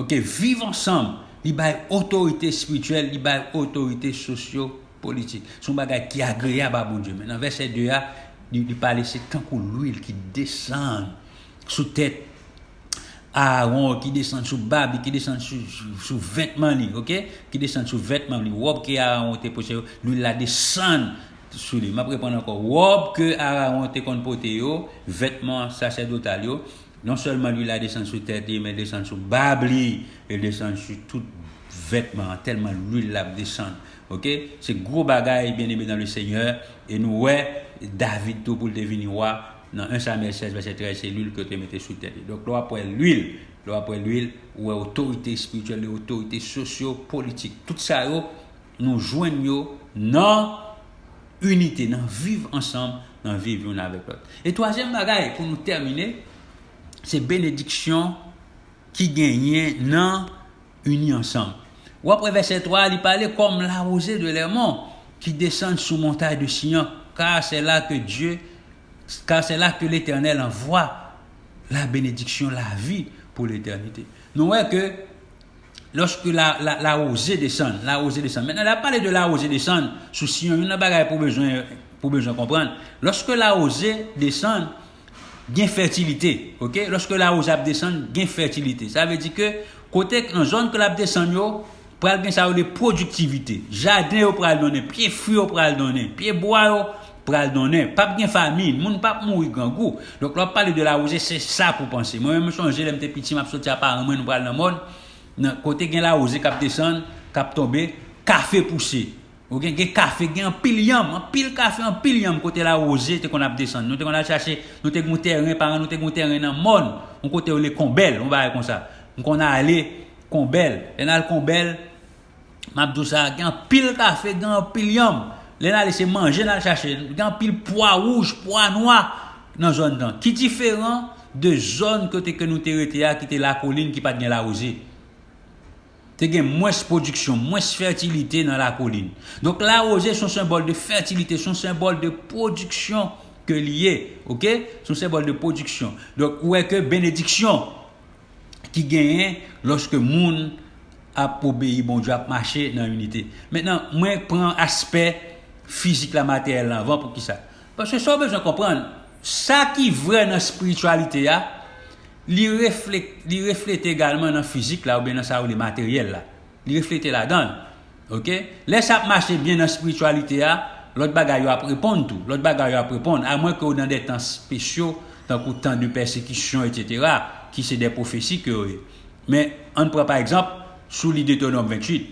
ok, viv ansanm, li bay otorite espirityèl, li bay otorite sosyo-politik. Se yon bagay ki agreyab a Bondye. Men nan vèsè de a, li, li pale, se tankou lwil ki desann sou tèt Arawon, ki desann sou bab li, ki desann sou, sou, sou vètman li, ok? Ki desann sou vètman li. Wòb ke Arawon te pote yo, lwil la desann sou li. M ap reprann ankò. Wòb ke Arawon te konn pote yo, vètman sasèdotal yo, non sèlman lwil la desann sou tèt li, men desann sou bab li, e desann sou tout vètman an, tèlman lwil la ap desann. Ok? Se gwo bagay, bien-aimé dans le Seigneur. E nou wè David tou pou l te vini wa nan en Samyèl sèz vèsè trèz, se lwil ke yo te mete sou tèt li. Donk, lè w ap wè lwil, lè w ap wè lwil, ou wè otorite espirityèl, otorite sosyo-politik. Tout sa yo, nou jwenn yo nan inite, nan viv ansanm, nan viv youn avèk lòt. E twazyèm bagay, pou nou tèmine, se benediksyon ki genyen nan ini ansanm. W ap wè vèsè twa a, li pale comme la rosée de l'Hermon qui descend sous montagne de Sion, car c'est là que Dieu, car c'est là que l'Éternel envoie la bénédiction, la vie pour l'éternité. Nou wè ke lòske la, la, la rosée descend, la rosée descend. Mentnan, lè ap pale de la rosée descend sou Siyon, youn nan bagay pou bezwen, pou bezwen konprann. Lòske la rosée descend, gen fètilite, ok? Lòske la rosée ap desann, gen fètilite. Sa vle di ke kote, nan zòn ke l ap desann yo, pral gen sa yo rele pwodiktivite. Jaden yo pral donnen, pye fwi yo pral donnen, pye bwa yo pral donnen. P ap gen famin, moun p ap mouri grangou. Donk, lè w ap pale de la rosée, se sa pou panse. Mwen menm, m sonje lè m te piti, m ap soti a paran mwen, nou pral nan mòn. Nan kote gen la rosée k ap desann, k ap tonbe, kafe pouse. Ou gen, gen kafe, gen anpil yanm, anpil kafe, anpil yanm kote la rosée te konn ap desann. Nou te konn al chache, nou te gen yon tèren, paran nou te gen yon tèren nan mòn, yon kote yo rele Konbèl, yon bagay konsa. M konn ale Konbèl. Lè n al Konbèl, m ap di w sa, gen anpil kafe, gen anpil yanm. Lè n ale, se manje n al chache. Gen anpil pwa wouj, pwa nwa nan zòn nan. Ki diferan de zòn kote ke nou te rete a, ki te lakolin, ki pa t gen la rosée. Te gen mwens pwodiksyon, mwens fètilite nan lakolin. Donk, la rosée se yon senbòl de fètilite, se yon senbòl de pwodiksyon ke li ye. Ok? Se yon senbòl de pwodiksyon. Donk, ou wè ke benediksyon ki genyen lòske moun ap obeyi Bondye, ap mache nan inite. Mentnan, mwen pran aspè fizik la, materyèl la anvan. Poukisa? Paske sa w bezwen konprann, sa ki vrè nan espirityalite a, li reflek-, li reflete egalman nan fizik la, oubyen nan sa yo rele materyèl la. Li reflete ladan l. Ok? Lè sa ap mache byen nan espirityalite a, lòt bagay yo ap reponn tou. Lòt bagay yo ap reponn, amwen ke w nan de tan espesyo, tankou tan de pèsekisyon, etsetera, ki se de pwofesi ke yo ye. Men, ann pran pa egzanp, sou li Detewonòm venntuit.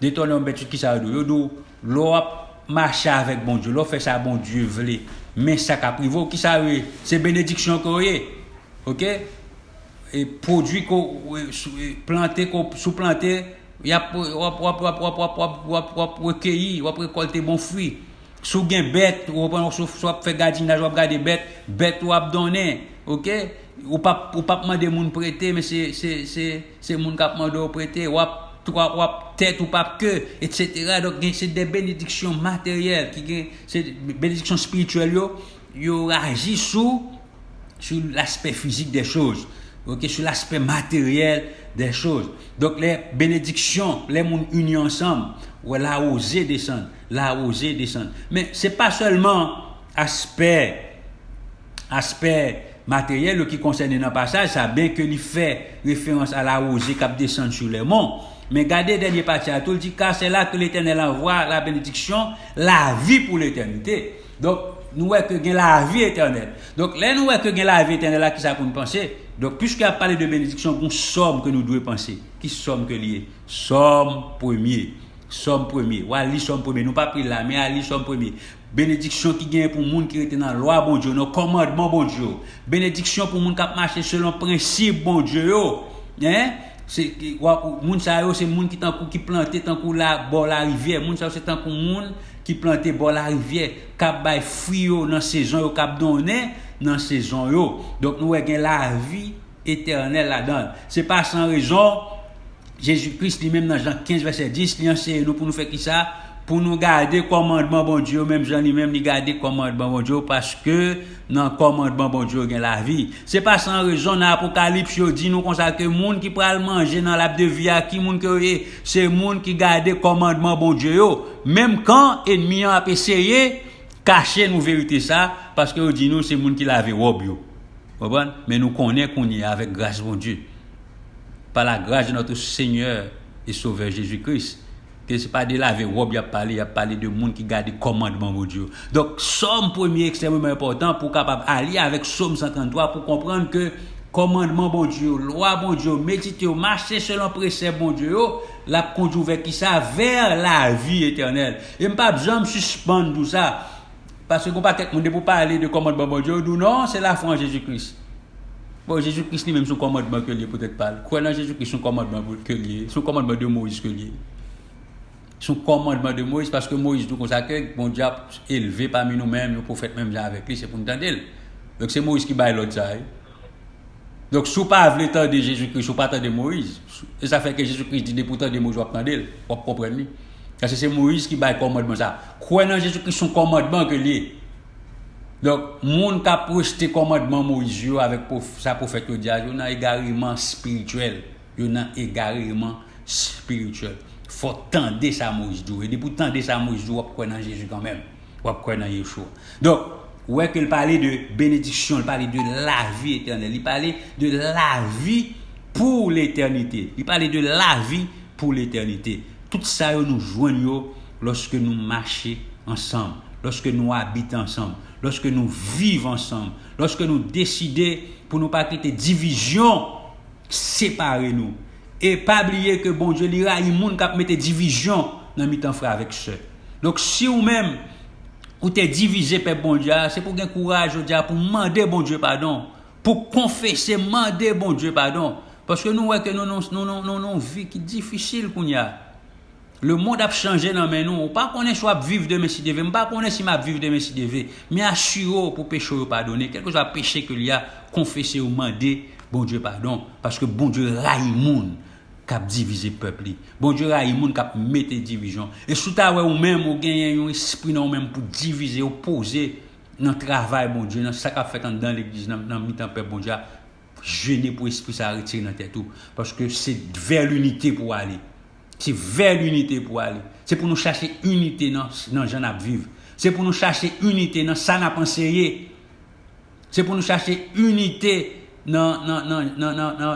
Detewonòm venntuit, kisa yo di w? Yo di w, lè w ap mache avèk Bondye, lè w fè sa Bondye vle, men sa k ap rive w, kisa yo ye? Se benediksyon ke yo ye. Ok? E pwodui ke w, e, sou, e, plante ke w, si w plante, y ap, w ap, w ap rekeyi, w ap rekòlte bon fwi. Si w gen bèt, ou konprann, si w, si w ap fè gadinaj, w ap gade bèt, bèt ou ap donnen, ok? Ou p ap, ou p ap mande moun prete, men se, se, se, se moun k ap mande w prete, w ap, w ap, w ap tèt ou p ap ke, etsetera. Donk, gen, se de benediksyon materyèl ki gen, se benediksyon espirityèl yo, yo aji sou, sou laspè fizik dè choz, ok, sou laspè materyèl dè choz. Donk, lè benediksyon, lè moun ini ansanm, wè la rosée desann, la rosée desann. Men, se pa sèlman aspè, aspè materyèl yo ki konsène nan pasaj sa, byen ke li fè referans a la rosée k ap desann sou lè mon. Men gade dènye pati a tou, l di, car c'est là que l'Éternel envoie la bénédiction, la vie pour l'éternité. Donk, nou wè ke gen lavi etènèl. Donk, lè nou wè ke gen lavi etènèl la, kisa pou nou panse? Donk, piske ap pale de benediksyon, gon sòm ke nou dwe panse. Ki sòm ke li ye? Sòm premye. Sòm premye. W a li sòm premye. Nou p ap li la, men a li sòm premye. Benediksyon ki genyen pou moun ki rete nan lwa Bondye yo, nan kòmandman Bondye yo. Benediksyon pou moun k ap mache selon prensip Bondye yo. Hein? Se, w a, moun sa yo, se moun ki tankou, ki plante tankou la, bò larivyè. Moun sa yo, se tankou moun ki plante bò larivyè, k ap bay fwi yo nan sezon yo, k ap donnen nan sezon yo. Donk, nou wè gen lavi etènèl ladan l. Se pa san rezon, Jezi Kris li menm nan Jan kenz vèsè dis, li anseye nou pou nou fè kisa? Pou nou gade kòmandman Bondye yo, menm jan li menm li gade kòmandman Bondye yo, paske nan kòmandman Bondye yo gen lavi. Se pa san rezon nan Apokalips yo di nou konsa ke moun ki pral manje nan lab de vi a, ki moun ke yo ye? Se moun ki gade kòmandman Bondye yo. Menm kan ènmi an ap eseye kache nou verite sa, paske yo di nou se moun ki lave wòb yo. Konprann? Men nou konnen kounye a, avèk gras Bondye, par la grâce de notre Seigneur et Sauveur Jésus-Christ, ke se pa de lave wòb y ap pale, y ap pale de moun ki gade kòmandman Bondye yo. Donk, Sòm premye ekstrèmeman enpòtan pou w kapab alye avèk Sòm san tranntwa pou konprann ke kòmandman Bondye yo, lwa Bondye yo, medite yo, mache selon presèp Bondye yo, l ap kondui w vè kisa? Vè lavi etènèl. E m p ap janm sispann di w sa. Paske gon pakèt moun, depi w pale de kòmandman Bondye, yo di w non, se lafwa an Jezi Kris. Bon, Jezi Kris li menm se yon kòmandman ke l ye poutèt pa l. Kwè nan Jezi Kris se yon kòmandman ke l ye. Se yon kòmandman de Moyiz ke l ye. Se yon kòmandman de Moyiz, paske Moyiz di w konsa ke Bondye ap elve pami nou menm yon pwofèt menm jan avèk li, se pou n tande l. Donk, se Moyiz ki bay lòd sa a, wi. Donk, si w pa vle tande Jezi Kris, ou pa tande Moyiz. E sa fè ke Jezi Kris di, depi w tande Moyiz, w ap tande l, w ap konprann li. Paske se Moyiz ki bay kòmandman sa. Kwè nan Jezi Kris se yon kòmandman ke l ye. Donk, moun k ap rejte kòmandman Moyiz yo avèk pwof-, sa pwofèt yo di a, yo nan egareman espirityèl. Yo nan egareman espirityèl. Fò w tande sa Moyiz di w. E depi w tande sa Moyiz di w, w ap kwè nan Jezi kanmenm. W ap kwè nan Yeshua. Donk, ou wè ke l pale de benediksyon, l pale de lavi etènèl, li pale de lavi pou letènite. Li pale de lavi pou letènite. Tout sa yo nou jwenn yo lòske nou mache ansanm, lòske nou abite ansanm, lòske nou viv ansanm, lòske nou deside pou nou pa kite divizyon separe nou. E pa bliye ke Bondye li rayi moun k ap mete divizyon nan mitan frè avèk sè. Donk, si ou menm, ou te divize pèp Bondye a, se pou w gen kouraj jodi a pou w mande Bondye padon, pou w konfese, mande Bondye padon. Paske nou wè ke nou, nou, nou, nou, nou, nou vi ki difisil kounye a. Lemonn ap chanje nan men nou. Ou pa konnen si w ap viv demen si Dye vle. M pa konnen si m ap viv demen si Dye vle. Men asire w pou peche w yo padone. Kèlkeswa peche ke l ye a, konfese yo, mande Bondye padon. Paske Bondye rayi moun k ap divize pèp li. Bondye rayi moun k ap mete divizyon. E si w ta wè ou menm, ou genyen yon espri nan ou menm pou divize, opoze nan travay Bondye, nan sa k ap fèt anndan legliz, nan, nan mitan pèp Bondye a, jene pou espri sa a retire nan tèt ou. Paske se vè linite pou w ale. Se vè linite pou w ale. Se pou nou chache inite nan, nan jan n ap viv. Se pou nou chache inite nan sa n ap anseye. Se pou nou chache inite nan, nan,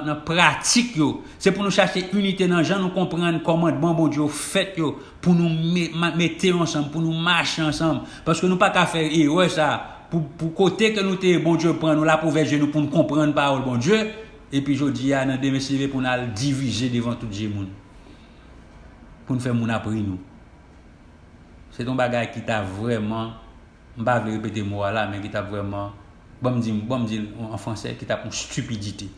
nan pratik yo. Se pou nou chache inite nan jan nou konprann kòmandman Bondye yo fèt yo, pou nou me-, ma-, mete yo ansanm, pou nou mache ansanm. Paske nou pa ka fè erè sa a. Pou, pou kote ke nou te ye, Bondye pran nou, l ap ouvè je nou pou n konprann pawòl Bondye. Epi jodi a, nan demen si Dye vle, pou n al divize devan tout je moun. Pou n fè moun ap ri nou. Se t on bagay ki ta vrèman, m pa vle repete mo a la, men ki t ap vrèman, ban m di, ban m di l an fransè, ki t ap yon stipidite.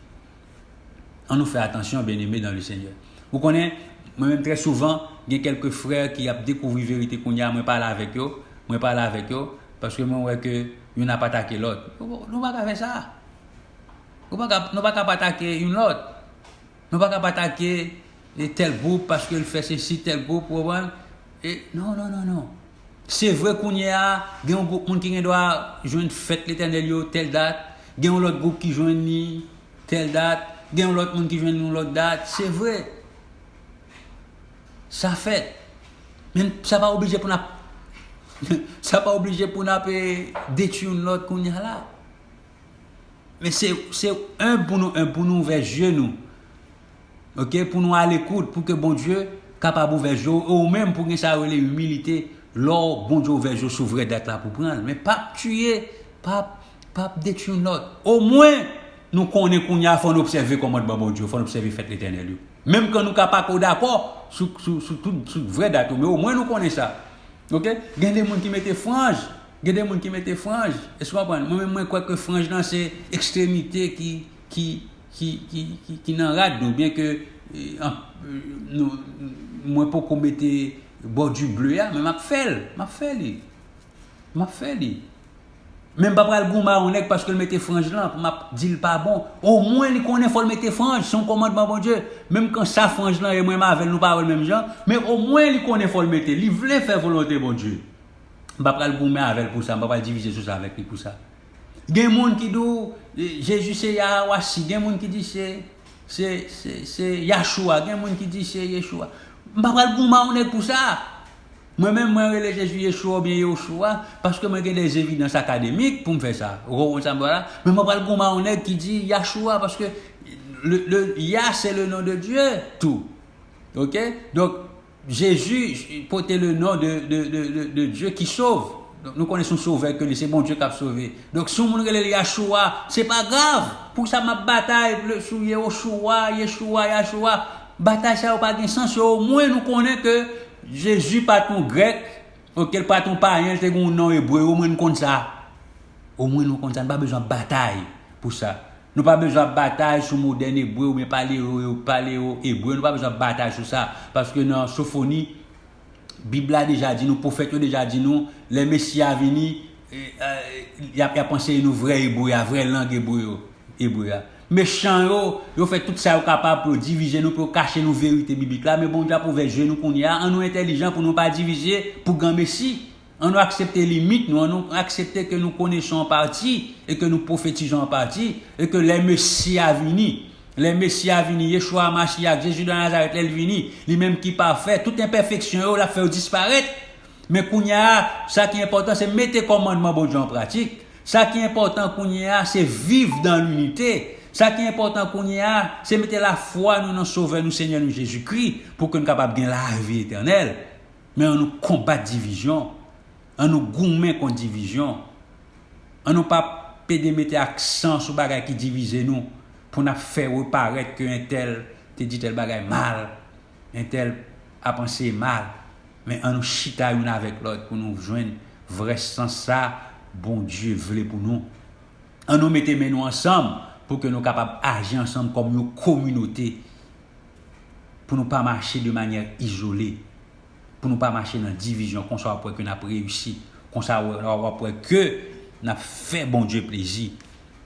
Ann nou fè atansyon, byeneme dans le Seigneur. Ou konnen, mwen menm trè souvan, gen kèlke frè ki ap dekouvri verite kounye a, mwen pale avèk yo, mwen pale avèk yo, paske mwen wè ke youn ap atake lòt. Nou, nou pa ka fè sa. Nou pa ka, nou pa ka ap atake youn lòt. Nou pa ka ap atake, e, tèl gwoup paske l fè sesi, tèl gwoup, ou konprann? E, non, non, non, non. Se vre kounye a, gen yon gwoup moun ki gen dwa jwenn fèt Letènèl yo tèl dat, gen yon lòt gwoup ki jwenn li tèl dat, gen yon lòt moun ki jwenn li yon lòt dat, se vre. Sa fèt. Men sa pa oblije pou n ap, sa pa oblije pou n ap, e, detwi youn lòt kounye a la. Men se, se enb pou nou, enb pou nou ouvè je nou. Ok, pou nou alekout, pou ke Bondye kapab ouvè je w, e ou menm pou gen sa yo rele imilite, lè w Bondye ouvè je w sou vrè dat la pou pran l. Men p ap tiye, p ap, p ap detwi lòt. Omwen, nou konnen kounye a fò n obsève kòmandman Bondye, fò n obsève fèt Letènèl yo. Menm kan nou ka pa ko dakò sou, sou, sou tout, sou vrè dat yo, men omwen nou konnen sa. Ok? Gen de moun ki mete franj, gen de moun ki mete franj. Èske w konprann? Mwen menm, mwen kwè ke franj lan se ekstremite ki, ki, ki, ki, ki, ki nan rad nou, byen ke, eh, an, nou, mwen poko mete bò di ble a, men m ap fè l, m ap fè li. M ap fè li. Men m pa pral goumen a yon nèg paske l mete franj lan, pou m ap di l pa bon. Omwen li konnen fò l mete franj, se yon kòmandman Bondye. Menm kan sa franj lan ye, mwen menm avè l, nou pa wè l menm jan, men omwen li konnen fò l mete, li vle fè volonte Bondye. M pa pral goumen avè l pou sa, m pa pral divize sou sa avèk li pou sa. Gen moun ki di w, eh, Jezi se Yahawasi, gen moun ki di se, se, se, se Yahshua, gen moun ki di se Yeshua. M pa pral goumen a yon nèg pou sa. Mwen menm, mwen rele Jezi Yeshua oubyen Yehoshua, paske mwen gen des évidences académiques pou m fè sa. Ou konprann sa m pral la? Men mwen pral goumen a yon nèg ki di Yahshua, paske le, le, Yah, c'est le nom de Dieu, tou. Ok? Donk, Jezi pote le non de, de, de, de, de Dieu qui sauve. Donk, nou konnen se yon sovè ke li, se Bondye k ap sove. Donk, si yon moun rele l Yahshua, se pa grav. Poukisa m ap batay le, sou Yehoshua, Yeshua, Yahshua? Batay sa yo pa gen sans, yo omwen nou konnen ke Jezi pa t yon grèk, ok, l pa t yon payen, l te gen yon non ebre, omwen n konn sa. Omwen nou konn sa, nou pa bezwen ap batay pou sa. Nou pa bezwen ap batay sou modèn ebre oubyen paleo, paleo ebre, nou pa bezwen ap batay sou sa. Paske nan Sofoni, Bib la deja di nou, pwofèt yo deja di nou, lè Mesi a vini, eh, eh, y ap, y ap anseye nou vrè ebre a, vrè lang ebre yo, ebre a. Mechan yo, yo fè tout sa yo kapab pou yo divize nou, pou yo kache nou verite biblik la, men Bondye ap ouvè je nou kounye a, ann nou entèlijan pou nou pa divize pou granmesi. Ann nou aksepte limit nou, ann nou aksepte ke nou konnen se yon pati, e ke nou pwofetize yon pati, e ke lè Mesi a vini, lè Mesi a vini, Yeshua Mashiach, Jezi de Nazarèt, lè l vini, li menm ki pafè, tout enpèfeksyon yo, l ap fè yo disparèt. Men kounye a, sa ki enpòtan, se mete kòmandman Bondye an pratik. Sa ki enpòtan kounye a, se viv dan linite. Sa ki enpòtan kounye a, se mete lafwa nou nan Sovè nou, Senyè nou, Jezikri, pou ke nou kapab gen lavi etènèl. Men ann nou konbat divizyon. Ann nou goumen kont divizyon. Ann nou pa pede mete aksan sou bagay ki divize nou, pou n ap fè reparèt ke entèl te di tèl bagay mal, entèl ap anseye mal. Men ann nou chita youn avèk lòt pou nou jwenn vrè sans sa Bondye vle pou nou. Ann nou mete men nou ansanm pou ke nou kapab aji ansanm kòm yon kominote, pou nou pa mache de manyè izole, pou nou pa mache nan divizyon, konsa w ap wè ke n ap reyisi, konsa w ap wè ke n ap fè Bondye plezi.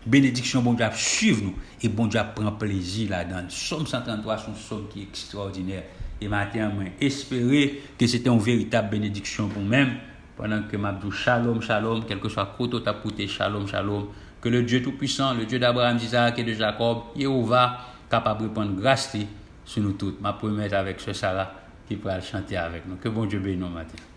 Benediksyon Bondye ap swiv nou e Bondye ap pran plezi ladan l. Sòm san tranntwa se yon sòm ki ekstwòdinè. E maten an, mwen espere ke se te yon veritab benediksyon pou mwen menm. Pandan ke m ap di w shalom, shalom, kèlkeswa kote w t ap koute, shalom, shalom. Que le Dieu Tout-Puissant, le Dieu d'Abraham, d'Isaac et de Jacob, Yehova, kapab repann gras li sou nou tout. M ap remèt avèk sè Sara ki pral chante avèk nou. Ke Bondye beni w maten.